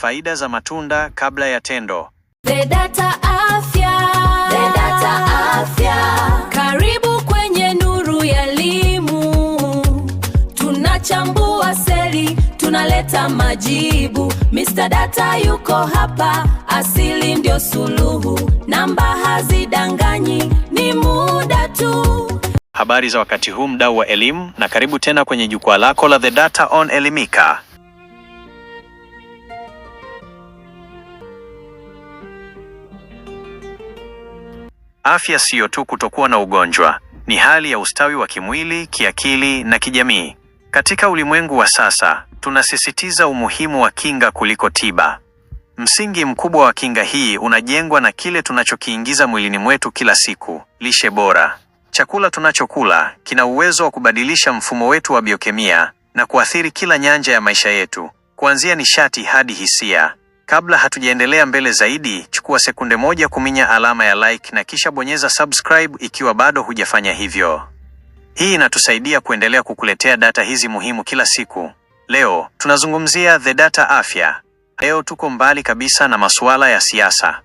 Faida za matunda kabla ya tendo. The Afya. The Afya. Karibu kwenye nuru ya elimu. Tunachambua seli, tunaleta majibu. Mr. Data yuko hapa, asili ndio suluhu. Namba hazidanganyi, ni muda tu. Habari za wakati huu, mdau wa elimu, na karibu tena kwenye jukwaa lako la The Data on Elimika. Afya siyo tu kutokuwa na ugonjwa, ni hali ya ustawi wa kimwili, kiakili na kijamii. Katika ulimwengu wa sasa, tunasisitiza umuhimu wa kinga kuliko tiba. Msingi mkubwa wa kinga hii unajengwa na kile tunachokiingiza mwilini mwetu kila siku, lishe bora. Chakula tunachokula kina uwezo wa kubadilisha mfumo wetu wa biokemia na kuathiri kila nyanja ya maisha yetu, kuanzia nishati hadi hisia. Kabla hatujaendelea mbele zaidi, chukua sekunde moja kuminya alama ya like na kisha bonyeza subscribe ikiwa bado hujafanya hivyo. Hii inatusaidia kuendelea kukuletea data hizi muhimu kila siku. Leo tunazungumzia The Data Afya. Leo tuko mbali kabisa na masuala ya siasa.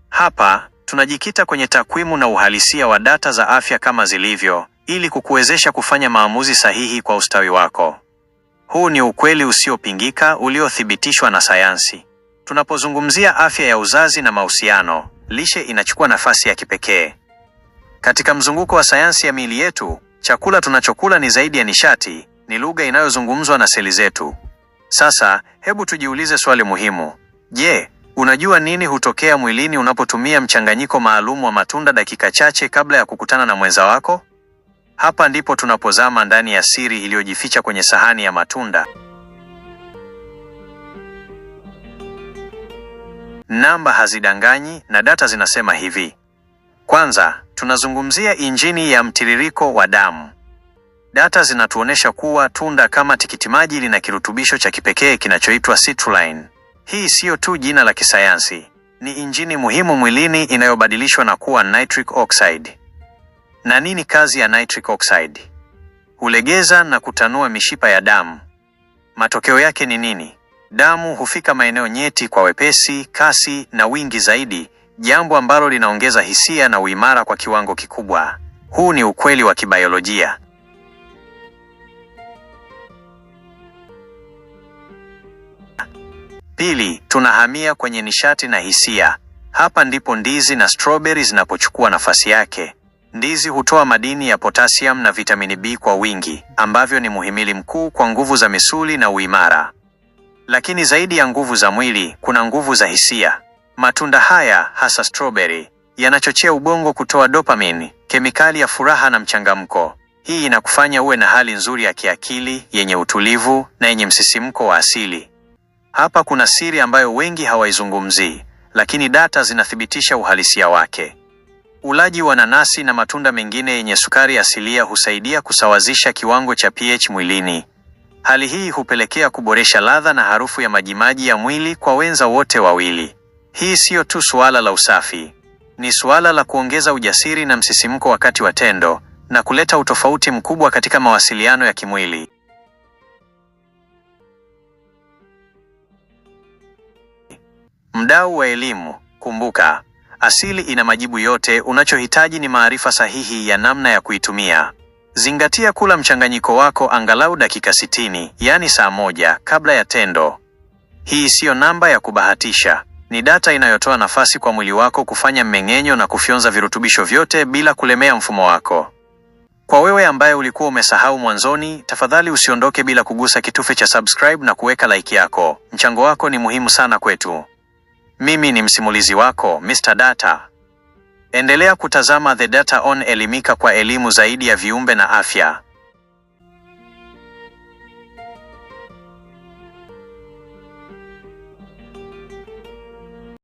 Hapa tunajikita kwenye takwimu na uhalisia wa data za afya kama zilivyo, ili kukuwezesha kufanya maamuzi sahihi kwa ustawi wako. Huu ni ukweli usiopingika uliothibitishwa na sayansi. Tunapozungumzia afya ya uzazi na mahusiano, lishe inachukua nafasi ya kipekee. Katika mzunguko wa sayansi ya miili yetu, chakula tunachokula ni zaidi ya nishati, ni lugha inayozungumzwa na seli zetu. Sasa, hebu tujiulize swali muhimu. Je, unajua nini hutokea mwilini unapotumia mchanganyiko maalum wa matunda dakika chache kabla ya kukutana na mwenza wako? Hapa ndipo tunapozama ndani ya siri iliyojificha kwenye sahani ya matunda. Namba hazidanganyi na data zinasema hivi. Kwanza, tunazungumzia injini ya mtiririko wa damu. Data zinatuonyesha kuwa tunda kama tikitimaji lina kirutubisho cha kipekee kinachoitwa citrulline. Hii siyo tu jina la kisayansi, ni injini muhimu mwilini inayobadilishwa na kuwa nitric oxide. Na nini kazi ya nitric oxide? Hulegeza na kutanua mishipa ya damu. Matokeo yake ni nini? Damu hufika maeneo nyeti kwa wepesi, kasi na wingi zaidi, jambo ambalo linaongeza hisia na uimara kwa kiwango kikubwa. Huu ni ukweli wa kibayolojia. Pili, tunahamia kwenye nishati na hisia. Hapa ndipo ndizi na strawberry zinapochukua nafasi yake. Ndizi hutoa madini ya potassium na vitamini B kwa wingi, ambavyo ni muhimili mkuu kwa nguvu za misuli na uimara. Lakini zaidi ya nguvu za mwili, kuna nguvu za hisia. Matunda haya, hasa strawberry, yanachochea ubongo kutoa dopamine, kemikali ya furaha na mchangamko. Hii inakufanya uwe na hali nzuri ya kiakili, yenye utulivu na yenye msisimko wa asili. Hapa kuna siri ambayo wengi hawaizungumzii, lakini data zinathibitisha uhalisia wake. Ulaji wa nanasi na matunda mengine yenye sukari asilia husaidia kusawazisha kiwango cha pH mwilini. Hali hii hupelekea kuboresha ladha na harufu ya majimaji ya mwili kwa wenza wote wawili. Hii siyo tu suala la usafi, ni suala la kuongeza ujasiri na msisimko wakati wa tendo na kuleta utofauti mkubwa katika mawasiliano ya kimwili. Mdau wa elimu, kumbuka, asili ina majibu yote. Unachohitaji ni maarifa sahihi ya namna ya kuitumia. Zingatia kula mchanganyiko wako angalau dakika 60, yaani saa moja kabla ya tendo. Hii siyo namba ya kubahatisha, ni data inayotoa nafasi kwa mwili wako kufanya mmeng'enyo na kufyonza virutubisho vyote bila kulemea mfumo wako. Kwa wewe ambaye ulikuwa umesahau mwanzoni, tafadhali usiondoke bila kugusa kitufe cha subscribe na kuweka like yako. Mchango wako ni muhimu sana kwetu. Mimi ni msimulizi wako Mr. Data. Endelea kutazama The Data on Elimika kwa elimu zaidi ya viumbe na afya.